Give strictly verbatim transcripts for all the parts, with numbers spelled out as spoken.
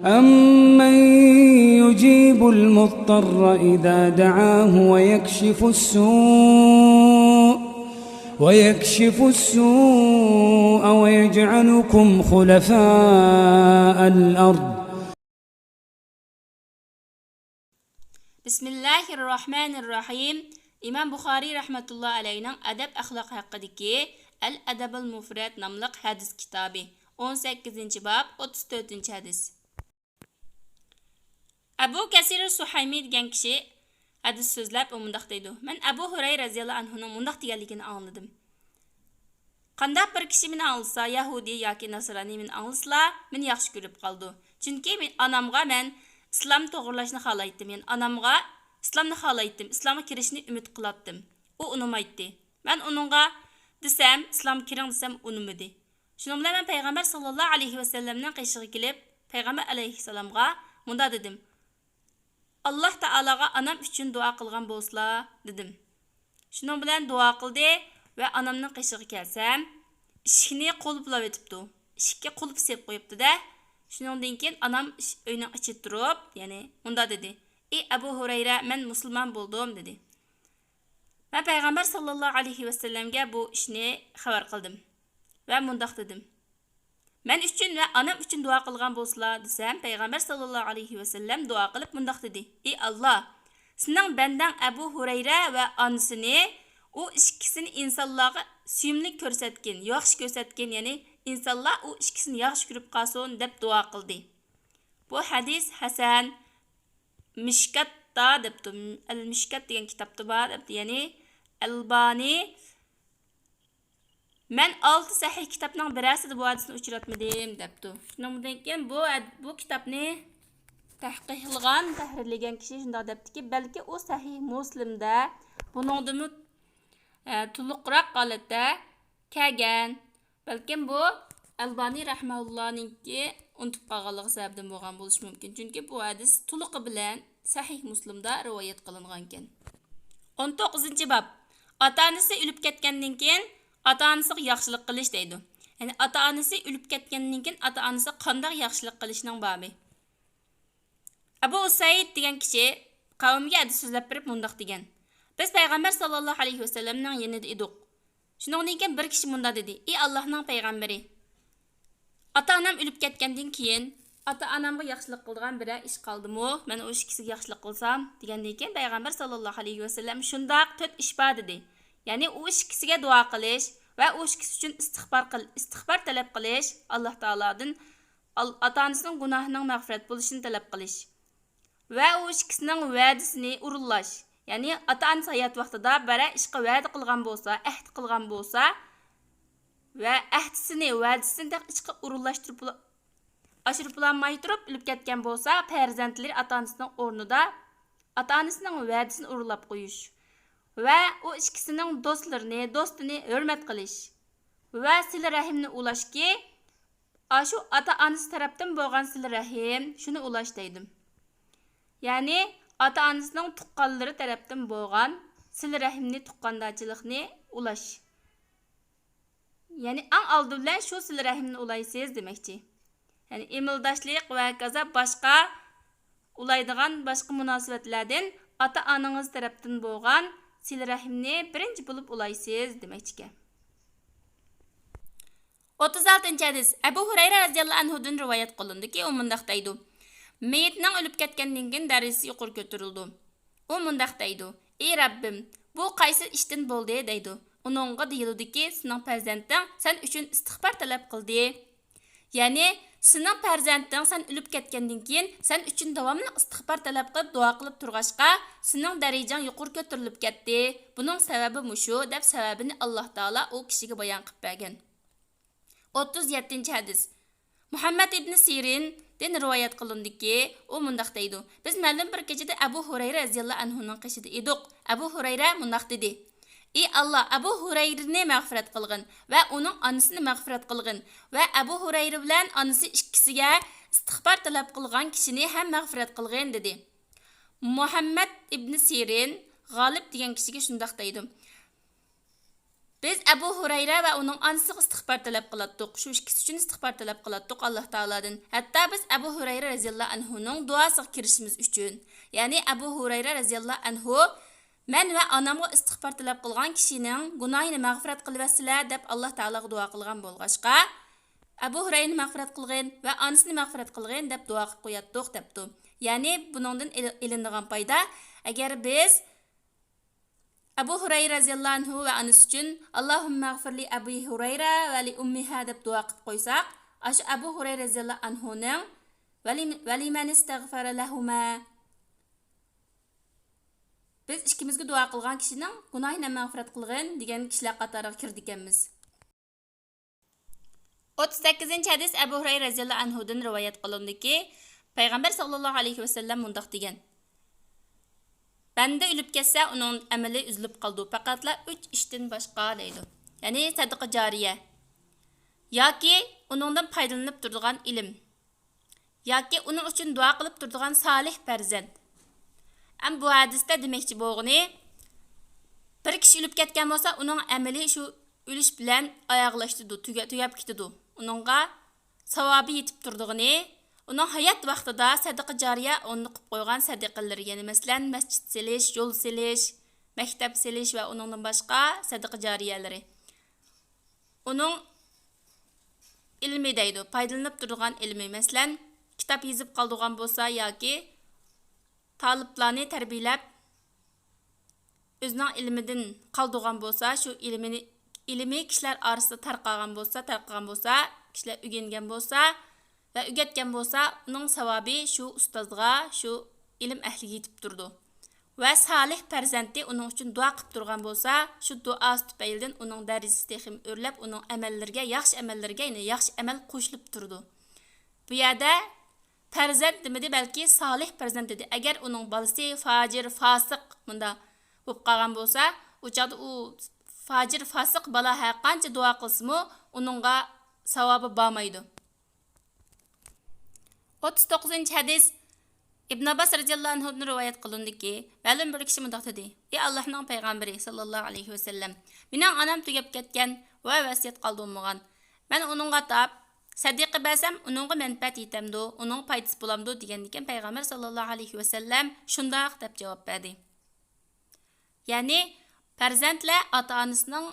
أمن يجيب المضطر إذا دعاه ويكشف السوء ويكشف السوء ويجعلكم خلفاء الأرض. بىسمىللاھىرراھمانىرراھىم. ئىمام بۇخارىي رەھمەتۇللا ئەلەيھىنىڭ ئەدەب ئەخلاق ھەققىدىكى ئەل ئەدەبۇل مۇفرەد ناملىق ھەدىس كىتابى، ئون سەككىزىنچى باب، ئوتتۇز تۆتىنچى ھەدىس. ئەبۇ كەسىر سۇھەيمى دېگەن كىشى ھەدىس سۆزلەپ، ئۇ مۇنداق دەيدۇ: مەن ئەبۇ ھۇرەيرە رەزىياللاھۇ ئەنھۇنىڭ مۇنداق دېگەنلىكىنى ئاڭلىدىم. قانداق بىر كىشى مېنى ئاڭلىسا، يەھۇدىي ياكى ناسرانىي مېنى ئاڭلىسىلا، مېنى ياخشى كۆرۈپ قالىدۇ. چۈنكى مېن-، ئانامغا مەن ئىسلامنى توغرىلاشنى خالايتتىم، يەنى ئانامغا ئىسلامنى خالايتتىم، ئىسلامغا كىرىشنى ئۈمىد قىلاتتىم. ئۇ ئۇنىمايتتى. مەن ئۇنىڭغا دېسەم، ئىسلامغا كىرىڭ دېسەم، ئۇنىمىدى. شۇنىڭ بىلەن مەن پەيغەمبەر ساللاللاھۇ ئەلەيھى ۋەسەللەمنىڭ قېشىغا كېلىپ، پەيغەمبەر ئەلەيھىسسالامغا مۇنداق دېدىم: ئاللاھ تائالاغا ئانام ئۈچۈن دۇئا قىلغان بولسىلا، دېدىم. شۇنىڭ بىلەن دۇئا قىلدى ۋە ئانامنىڭ قېشىغا كەلسەم، ئىشىكنى قۇلۇپلاۋېتىپتۇ. ئىشىككە قۇلۇپ سېلىپ قويۇپتۇ-دە. شۇنىڭدىن كېيىن ئانام ئىش-، ئۆينىڭ ئىچىدە تۇرۇپ، يەنى مۇنداق دېدى: ئى ئەبۇ ھۇرەيرە، مەن مۇسۇلمان بولدۇم، دېدى. مەن پەيغەمبەر ساللاللاھۇ ئەلەيھى ۋەسەللەمگە بۇ ئىشنى خەۋەر قىلدىم ۋە مۇنداق دېدىم: مەن ئۈچۈن ۋە ئانام ئۈچۈن دۇئا قىلغان بولسىلا، دېسەم، پەيغەمبەر ساللاللاھۇ ئەلەيھى ۋەسەللەم دۇئا قىلىپ مۇنداق دېدى: ئى ئاللاھ، سېنىڭ بەندەڭ ئەبۇ ھۇرەيرە ۋە ئانىسىنى، ئۇ ئىككىسىنى ئىنسانلارغا سۆيۈملۈك كۆرسەتكىن، ياخشى كۆرسەتكىن، يەنى ئىنسانلار ئۇ ئىككىسىنى ياخشى كۆرۈپ قالسۇن، دەپ دۇئا قىلدى. بۇ ھەدىس ھەسەن، مىشكاتتا دەپتۇ، ئەل مىشكات دېگەن كىتابتا بار دەپتۇ، يەنى ئەلبانى مەن ئالتە سەھىھ كىتابنىڭ بىرەرسىدە بۇ ھەدىسنى ئۇچراتمىدىم دەپتۇ. شۇنىڭدىن كېيىن بۇ ھەد-، بۇ كىتابنى تەھقىقلىغان، تەھرىرلىگەن كىشى شۇنداق دەپتىكى، بەلكى ئۇ سەھىھ مۇسلىمدە بۇنىڭدىنمۇ، ئە، تولۇقراق ھالەتتە كەلگەن. بەلكىم بۇ ئەلبانى رەھمەھۇللانىڭكى ئۇنتۇپ قالغانلىقى سەۋەبىدىن بولغان بولۇشى مۇمكىن. چۈنكى بۇ ھەدىس تولۇقى بىلەن سەھىھ مۇسلىمدا رىۋايەت قىلىنغانىكەن. ئون توققۇزىنچى باب. ئاتا-ئانىسى ئۆلۈپ كەتكەندىن كېيىن ئاتا-ئانىسىغا ياخشىلىق قىلىش دەيدۇ. يەنى ئاتا-ئانىسى ئۆلۈپ كەتكەندىن كېيىن ئاتا-ئانىسىغا قانداق ياخشىلىق قىلىشنىڭ بابى. ئەبۇ ئۇسەيد دېگەن كىشى قەۋمىگە ھەدىس سۆزلەپ بېرىپ مۇنداق دېگەن: بىز پەيغەمبەر ساللاللاھۇ ئەلەيھى ۋەسەللەمنىڭ يېنىدا ئىدۇق. شۇنىڭدىن كېيىن بىر كىشى مۇنداق دېدى: ئى ئاللاھنىڭ پەيغەمبىرى، ئاتا-ئانام ئۆلۈپ كەتكەندىن كېيىن ئاتا-ئانامغا ياخشىلىق قىلىدىغان بىرەر ئىش قالدىمۇ؟ مەن ئۇ ئىككىسىگە ياخشىلىق قىلسام؟ دېگەندىن كېيىن پەيغەمبەر ساللاللاھۇ ئەلەيھى ۋەسەللەم شۇنداق تۆت ئىش بار دېدى. يەنى ئۇ ئىككىسىگە دۇئا قىلىش ۋە ئۇ ئىككىسى ئۈچۈن ئىستىغپار قىل-، ئىستىغپار تەلەپ قىلىش، ئاللاھ تائالادىن ئال-، ئاتا-ئانىسىنىڭ گۇناھىنىڭ مەغپىرەت بولۇشىنى تەلەپ قىلىش ۋە ئۇ ئىككىسىنىڭ ۋەدىسىنى ئورۇنلاش. يەنى ئاتا-ئانىسى ھايات ۋاقتىدا بىرەر ئىشقا ۋەدە قىلغان بولسا، ئەھدى قىلغان بولسا ۋە ئەھدىسىنى، ۋەدىسىنى تېخى ئىشقا ئورۇنلاشتۇرۇپ بولا-، ئاشۇرۇپ بولالماي تۇرۇپ ئۆلۈپ كەتكەن بولسا، پەرزەنتلىرى ئاتا-ئانىسىنىڭ ئورنىدا ئاتا-ئانىسىنىڭ ۋەدىسىنى ئورۇنلاپ قويۇش ۋە ئۇ ئىككىسىنىڭ دوستلىرىنى، دوستىنى ھۆرمەت قىلىش ۋە سىلە رەھىمنى ئۇلاشكى، ئاشۇ ئاتا-ئانىسى تەرەپتىن بولغان سىلە رەھىم، شۇنى ئۇلاش دەيدۇ. يەنى ئاتا-ئانىسىنىڭ تۇغقانلىرى تەرەپتىن بولغان سىلە رەھىمنى، تۇغقاندارچىلىقنى ئۇلاش. يەنى ئەڭ ئالدى بىلەن شۇ سىلە رەھىمنى ئۇلايسىز دېمەكچى. يەنى ئىمىلداشلىق ۋە ھاكازا باشقا ئۇلايدىغان باشقا مۇناسىۋەتلەردىن ئاتا-ئانىڭىز تەرەپتىن بولغان سىلە رەھىمنى بىرىنچى بولۇپ ئۇلايسىز دېمەكچىكەن. ئوتتۇز ئالتىنچى ھەدىس. ئەبۇ ھۇرەيرە رەزىياللاھۇ ئەنھۇدىن رىۋايەت قىلىنىدۇكى، ئۇ مۇنداق دەيدۇ: مېيىتنىڭ ئۆلۈپ كەتكەندىن كېيىن دەرىجىسى يۇقىرى كۆتۈرۈلىدۇ. ئۇ مۇنداق دەيدۇ: ئى رەببىم، بۇ قايسى ئىشتىن بولدى؟ دەيدۇ. ئۇنىڭغا دېيىلىدۇكى، سېنىڭ پەرزەنتىڭ سەن ئۈچۈن ئىستىغپار تەلەپ قىلدى. يەنى، سېنىڭ پەرزەنتىڭ سەن ئۆلۈپ كەتكەندىن كېيىن سەن ئۈچۈن داۋاملىق ئىستىغپار تەلەپ قىلىپ، دۇئا قىلىپ تۇرغاچقا، سېنىڭ دەرىجەڭ يۇقىرى كۆتۈرۈلۈپ كەتتى. بۇنىڭ سەۋەبى مۇشۇ، دەپ سەۋەبىنى ئاللاھ تائالا ئۇ كىشىگە بايان قىلىپ بەرگەن. ئوتتۇز يەتتىنچى ھەدىس. مۇھەممەد ئىبنى سىرىندىن رىۋايەت قىلىنىدۇكى، ئۇ مۇنداق دەيدۇ: بىز مەلۇم بىر كېچىدە ئەبۇ ھۇرەيرە رەزىياللاھۇ ئەنھۇنىڭ قېشىدا ئىدۇق. ئەبۇ ھۇرەيرە مۇنداق دېدى: ئى ئاللاھ، ئەبۇ ھۇرەيرىنى مەغپىرەت قىلغىن ۋە ئۇنىڭ ئانىسىنى مەغپىرەت قىلغىن ۋە ئەبۇ ھۇرەيرە بىلەن ئانىسى ئىككىسىگە ئىستىغپار تەلەپ قىلغان كىشىنى ھەم مەغپىرەت قىلغىن، دېدى. مۇھەممەد ئىبنى سىرىن غالىب دېگەن كىشىگە شۇنداق دەيدۇ: بىز ئەبۇ ھۇرەيرە ۋە ئۇنىڭ ئانىسىغا ئىستىغپار تەلەپ قىلاتتۇق، شۇ ئىككىسى ئۈچۈن ئىستىغپار تەلەپ قىلاتتۇق ئاللاھ تائالادىن، ھەتتا بىز ئەبۇ ھۇرەيرە رەزىياللاھۇ ئەنھۇنىڭ دۇئاسىغا كىرىشىمىز ئۈچۈن. يەنى ئەبۇ ھۇرەيرە رەزىياللاھۇ ئەنھۇ، مەن ۋە ئانامغا ئىستىغپار تەلەپ قىلغان كىشىنىڭ گۇناھىنى مەغپىرەت قىلىۋەتسىلە دەپ ئاللاھ تائالاغا دۇئا قىلغان بولغاچقا، ئەبۇ ھۇرەيرىنى مەغپىرەت قىلغىن ۋە ئانىسىنى مەغپىرەت قىلغىن دەپ دۇئا قىلىپ قوياتتۇق دەپتۇ. يەنى بۇنىڭدىن ئېلىنىدىغان پايدا، ئەگەر بىز ئەبۇ ھۇرەيرە رەزىياللاھۇ ئەنھۇ ۋە ئانىسى ئۈچۈن «ئاللاھۇممەغفىرلى ئەبى ھۇرەيرە ۋە لى ئۇممىھا» دەپ دۇئا قىلىپ قويساق، ئاشۇ ئەبۇ ھۇرەيرە رەزىياللاھۇ ئەنھۇنىڭ «ۋە لى-، ۋە لىمەنىستەغفەرە لەھۇمە»، بىز ئىككىمىزگە دۇئا قىلغان كىشىنىڭ گۇناھىنى مەغپىرەت قىلغىن دېگەن كىشىلەر قاتارىغا كىرىدىكەنمىز. ئوتتۇز سەككىزىنچى ھەدىس، ئەبۇ ھۇرەيرە رەزىياللاھۇ ئەنھۇدىن رىۋايەت قىلىندىكى، پەيغەمبەر ساللاللاھۇ ئەلەيھى ۋەسەللەم مۇنداق دېگەن: «بەندە ئۆلۈپ كەتسە، ئۇنىڭ ئەمىلى ئۈزۈلۈپ قالىدۇ، پەقەتلا ئۈچ ئىشتىن باشقا» دەيدۇ. يەنى سەدىقە جارىيە ياكى ئۇنىڭدىن پايدىلىنىپ تۇرىدىغان ئىلىم. ياكى ئۇنىڭ ئۈچۈن دۇئا قىلىپ تۇرىدىغان سالىھ پەرزەنت. ئەمما بۇ ھەدىستە دېمەكچى بولغىنى، بىر كىشى ئۆلۈپ كەتكەن بولسا، ئۇنىڭ ئەمىلى شۇ ئۆلۈش بىلەن ئاياغلاشتىدۇ، تۈگە-، تۈگەپ كېتىدۇ. ئۇنىڭغا ساۋابى يېتىپ تۇرىدىغىنى، ئۇنىڭ ھايات ۋاقتىدا سەدىقە جارىيە ئورنىدا قىلىپ قويغان سەدىقىلىرى، يەنى مەسىلەن، مەسچىت سېلىش، يول سېلىش، مەكتەپ سېلىش ۋە ئۇنىڭدىن باشقا سەدىقە جارىيەلىرى. ئۇنىڭ ئىلمى دەيدۇ، پايدىلىنىپ تۇرىدىغان ئىلمى، مەسىلەن، كىتاب يېزىپ قالدۇرغان بولسا ياكى تالىپلارنى تەربىيەلەپ، ئۆزىنىڭ ئىلمىدىن قالدۇرغان بولسا، شۇ ئىلمىنى، ئىلمى كىشىلەر ئارىسىدا تارقالغان بولسا، تارقىغان بولسا، كىشىلەر ئۆگەنگەن بولسا ۋە ئۆگەتكەن بولسا، ئۇنىڭ ساۋابى شۇ ئۇستازغا، شۇ ئىلىم ئەھلىگە يېتىپ تۇرىدۇ. ۋە سالىھ پەرزەنتى ئۇنىڭ ئۈچۈن دۇئا قىلىپ تۇرغان بولسا، شۇ دۇئاسى تۈپەيلىدىن ئۇنىڭ دەرىجىسى تېخىمۇ ئۆرلەپ، ئۇنىڭ ئەمەللىرىگە، ياخشى ئەمەللىرىگە يەنە ياخشى ئەمەل قوشۇلۇپ تۇرىدۇ. بۇ يەردە پەرزەنت دېمىدى، بەلكى سالىھ پەرزەنت دېدى. ئەگەر ئۇنىڭ بالىسى فاجىر، فاسىق مۇندا بولۇپ قالغان بولسا، ئۇ چاغدا ئۇ فاجىر، فاسىق بالا ھەر قانچە دۇئا قىلسىمۇ، ئۇنىڭغا ساۋابى بارمايدۇ. ئوتتۇز توققۇزىنچى ھەدىس، ئىبن ئابباس رەزىياللاھۇ ئەنھۇدىن رىۋايەت قىلىندىكى، مەلۇم بىر كىشى مۇنداق دېدى: «ئى ئاللاھنىڭ پەيغەمبىرى ساللاللاھۇ ئەلەيھى ۋەسەللەم، مېنىڭ ئانام تۈگەپ كەتكەن ۋە ۋەسىيەت قالدۇرمىغان. مەن ئۇنىڭغا ئاتاپ سەدىقە بەرسەم، ئۇنىڭغا مەنپەئەت يېتەمدۇ، ئۇنىڭغا پايدىسى بولامدۇ؟» دېگەندىكىن، پەيغەمبەر ساللاللاھۇ ئەلەيھى ۋەسەللەم شۇنداق دەپ جاۋاب بەردى. يەنى پەرزەنتلەر ئاتا-ئانىسىنىڭ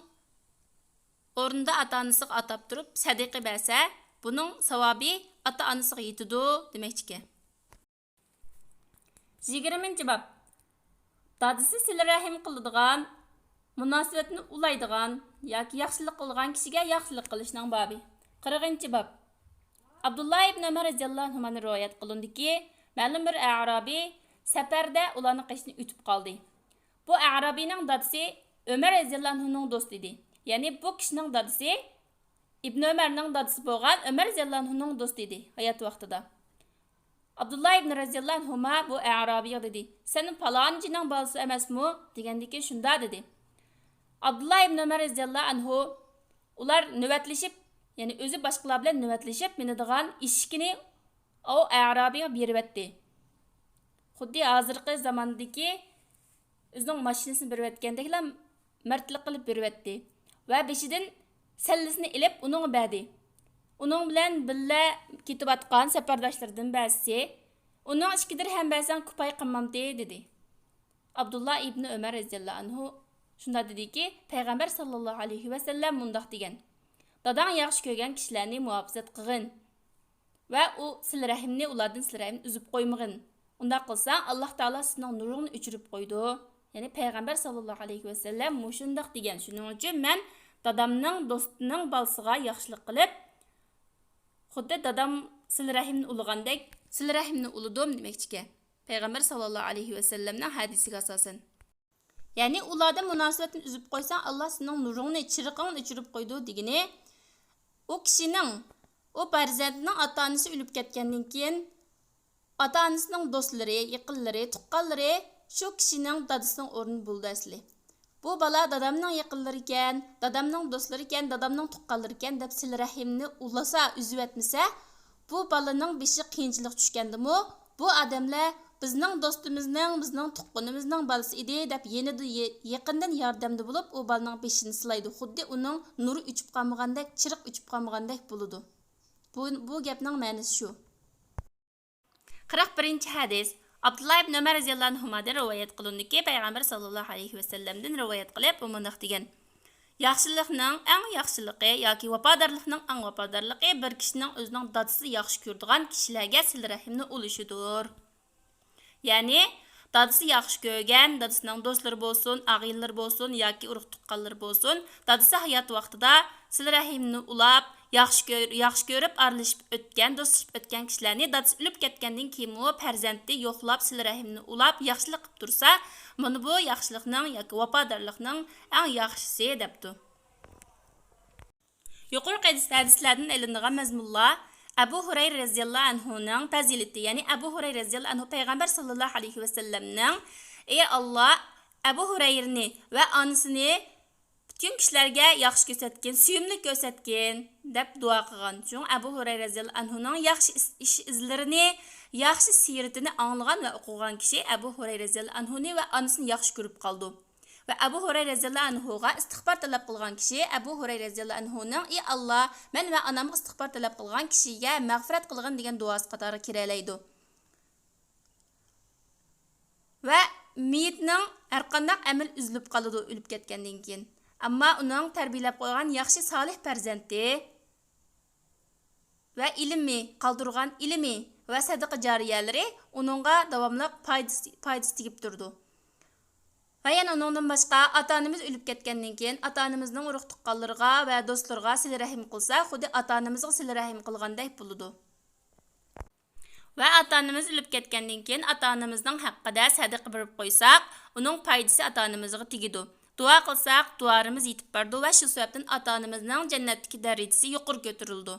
ئورنىدا ئاتا-ئانىسىغا ئاتاپ تۇرۇپ سەدىقە بەرسە، بۇنىڭ ساۋابى ئاتا-ئانىسىغا يېتىدۇ دېمەكچىكەن. يىگىرمىنچى باب. دادىسى سىلە رەھىم قىلىدىغان، مۇناسىۋەتنى ئۇلايدىغان ياكى ياخشىلىق قىلىدىغان كىشىگە ياخشىلىق قىلىشنىڭ بابى. قىرىقىنچى باب. ئابدۇللا ئىبن ئۆمەر رەزىياللاھۇ ئەنھۇمدىن رىۋايەت قىلىندىكى، مەلۇم بىر ئەرابىي سەپەردە ئۇلارنىڭ قېشىدىن ئۆتۈپ قالدى. بۇ ئەرابىينىڭ دادىسى ئۆمەر رەزىياللاھۇ ئەنھۇنىڭ دوستى ئىدى. يەنى بۇ كىشىنىڭ دادىسى ئىبن ئۆمەرنىڭ دادىسى بولغان ئۆمەر رەزىياللاھۇ ئەنھۇنىڭ دوستى ئىدى ھايات ۋاقتىدا. ئابدۇللا ئىبن رەزىياللاھۇ ئەنھۇما بۇ ئەرابىيغا دېدى: «سەن پالانچىنىڭ بالىسى ئەمەسمۇ؟» دېگەندىكىن، «شۇنداق» دېدى. ئابدۇللا ئىبن ئۆمەر رەزىياللاھۇ ئەنھۇ ئۇلار نۆۋەتلىشىپ، يەنى ئۆزى باشقىلار بىلەن نۆۋەتلىشىپ مىنىدىغان ئېشىكىنى ئۇ ئەرابىيغا بېرىۋەتتى. خۇددى ھازىرقى زاماندىكى ئۆزىنىڭ ماشىنىسىنى بېرىۋەتكەندەكلا مەردلىك قىلىپ بېرىۋەتتى ۋە بېشىدىن سەللىسىنى ئېلىپ ئۇنىڭغا بەردى. ئۇنىڭ بىلەن بىللە كېتىۋاتقان سەپەرداشلىرىدىن بەزىسى: «ئۇنىڭ ئىككى دىرھەم بەرسەڭ كۇپايە قىلمامتى؟» دېدى. ئابدۇللا ئىبنى ئۆمەر رەزىياللاھۇ ئەنھۇ شۇنداق دېدىكى، پەيغەمبەر ساللاللاھۇ ئەلەيھى ۋەسەللەم مۇنداق دېگەن: «داداڭ ياخشى كۆرگەن كىشىلەرنى مۇھاپىزەت قىلغىن.» ۋە ئۇ سىلە رەھىمنى، ئۇلاردىن سىلە رەھىمنى ئۈزۈپ قويمىغىن. ئۇنداق قىلساڭ، ئاللاھ تائالا سېنىڭ نۇرۇڭنى ئۆچۈرۈپ قويىدۇ. يەنى پەيغەمبەر ساللاللاھۇ ئەلەيھى ۋەسەللەم مۇشۇنداق دېگەن. شۇنىڭ ئۈچۈن مەن دادامنىڭ دوستىنىڭ بالىسىغا ياخشىلىق قىلىپ، خۇددى دادام سىلە رەھىمنى ئۇلىغاندەك، سىلە رەھىمنى ئۇلىدىم دېمەكچىكەن. پەيغەمبەر ساللاللاھۇ ئەلەيھى ۋەسەللەمنىڭ ھەدىسىگە ئاساسەن. يەنى ئۇلاردىن مۇناسىۋەتنى ئۈزۈپ قويساڭ، ئاللاھ سېنىڭ نۇرۇڭنى، چىرىغىڭنى ئۆچۈرۈپ قويىدۇ دېگىنى، ئۇ كىشىنىڭ، ئۇ پەرزەنتنىڭ ئاتا-ئانىسى ئۆلۈپ كەتكەندىن كېيىن، ئاتا-ئانىسىنىڭ دوستلىرى، يېقىنلىرى، تۇغقانلىرى شۇ كىشىنىڭ دادىسىنىڭ ئورنىدا بولىدۇ ئەسلى. بۇ بالا دادامنىڭ يېقىنلىرىكەن، دادامنىڭ دوستلىرىكەن، دادامنىڭ تۇغقانلىرىكەن دەپ سىلە رەھىمنى ئۇلىسا، ئۈزۈۋەتمىسە، بۇ بالىنىڭ بېشىغا قىيىنچىلىق چۈشكەندىمۇ، بۇ ئادەملەر بىزنىڭ دوستىمىزنىڭ، بىزنىڭ تۇغقىنىمىزنىڭ بالىسى ئىدى دەپ يېنىدا، يېقىندىن ياردەمدە بولۇپ، ئۇ بالىنىڭ بېشىنى سىلايدۇ. خۇددى ئۇنىڭ نۇرى ئۆچۈپ قالمىغاندەك، چىرىق ئۆچۈپ قالمىغاندەك بولىدۇ. بۇ، بۇ گەپنىڭ مەنىسى شۇ. قىرىق بىرىنچى ھەدىس. ئابدۇللا ئىبن ئۆمەر رەزىياللاھۇ ئەنھۇمادىن رىۋايەت قىلىنىدۇكى، پەيغەمبەر ساللاللاھۇ ئەلەيھى ۋەسەللەمدىن رىۋايەت قىلىپ، ئۇ مۇنداق دېگەن: ياخشىلىقنىڭ ئەڭ ياخشىلىقى ياكى ۋاپادارلىقنىڭ ئەڭ ۋاپادارلىقى بىر كىشىنىڭ ئۆزىنىڭ دادىسى ياخشى كۆرىدىغان كىشىلەرگە سىلە رەھىمنى ئۇلىشىدۇر. يەنى، دادىسى ياخشى كۆرگەن، دادىسىنىڭ دوستلىرى بولسۇن، ئاغىنىلىرى بولسۇن ياكى ئۇرۇق تۇغقانلىرى بولسۇن، دادىسى ھايات ۋاقتىدا سىلە رەھىمنى ئۇلاپ، ياخشى كۆر-، ياخشى كۆرۈپ ئارىلىشىپ ئۆتكەن، دوستلىشىپ ئۆتكەن كىشىلەرنى دادىسى ئۆلۈپ كەتكەندىن كېيىنمۇ پەرزەنتى يوقلاپ، سىلە رەھىمنى ئۇلاپ، ياخشىلىق قىلىپ تۇرسا، مانا بۇ ياخشىلىقنىڭ ياكى ۋاپادارلىقنىڭ ئەڭ ياخشىسى، دەپتۇ. يۇقىرىقى ھەدىس-، ھەدىسلەردىن ئېلىنىدىغان مەزمۇنلار ئەبۇ ھۇرەيرە رەزىياللاھۇ ئەنھۇنىڭ پەزىلىتى، يەنى ئەبۇ ھۇرەيرە رەزىياللاھۇ ئەنھۇ پەيغەمبەر ساللاللاھۇ ئەلەيھى ۋەسەللەمنىڭ: «ئى ئاللا، ئەبۇ ھۇرەيرىنى ۋە ئانىسىنى پۈتۈن كىشىلەرگە ياخشى كۆرسەتكىن، سۆيۈملۈك كۆرسەتكىن» دەپ دۇئا قىلغان. چۈنكى ئەبۇ ھۇرەيرە رەزىياللاھۇ ئەنھۇنىڭ ياخشى ئىس-، ئىش ئىزلىرىنى، ياخشى سىيرىتىنى ئاڭلىغان ۋە ئوقۇغان كىشى ئەبۇ ھۇرەيرە رەزىياللاھۇ ئەنھۇنى ۋە ئانىسىنى ياخشى كۆرۈپ قالىدۇ. ۋە ئەبۇ ھۇرەيرە رەزىياللاھۇ ئەنھۇغا ئىستىغپار تەلەپ قىلغان كىشى ئەبۇ ھۇرەيرە رەزىياللاھۇ ئەنھۇنىڭ «ئى ئاللا، مەن ۋە ئانامغا ئىستىغپار تەلەپ قىلغان كىشىگە مەغپىرەت قىلغىن» دېگەن دۇئاسى قاتارىغا كىرەلەيدۇ. ۋە مېيىتنىڭ ھەرقانداق ئەمەل ئۈزۈلۈپ قالىدۇ ئۆلۈپ كەتكەندىن كېيىن. ئەمما ئۇنىڭ تەربىيەلەپ قويغان ياخشى سالىھ پەرزەنتى ۋە ئىلمى، قالدۇرغان ئىلمى ۋە سەدىقە جارىيەلىرى ئۇنىڭغا داۋاملىق پايدىسى، پايدىسى تېگىپ تۇرىدۇ. ۋە يەنە ئۇنىڭدىن باشقا، ئاتا-ئانىمىز ئۆلۈپ كەتكەندىن كېيىن، ئاتا-ئانىمىزنىڭ ئۇرۇق-تۇغقانلىرىغا ۋە دوستلىرىغا سىلە رەھىم قىلسا، خۇددى ئاتا-ئانىمىزغا سىلە رەھىم قىلغاندەك بولىدۇ. ۋە ئاتا-ئانىمىز ئۆلۈپ كەتكەندىن كېيىن، ئاتا-ئانىمىزنىڭ ھەققىدە سەدىقە بېرىپ قويساق، ئۇنىڭ پايدىسى ئاتا-ئانىمىزغا تېگىدۇ. دۇئا قىلساق، دۇئالىرىمىز يېتىپ بارىدۇ ۋە شۇ سەۋەبتىن ئاتا-ئانىمىزنىڭ جەننەتتىكى دەرىجىسى يۇقىرى كۆتۈرۈلىدۇ.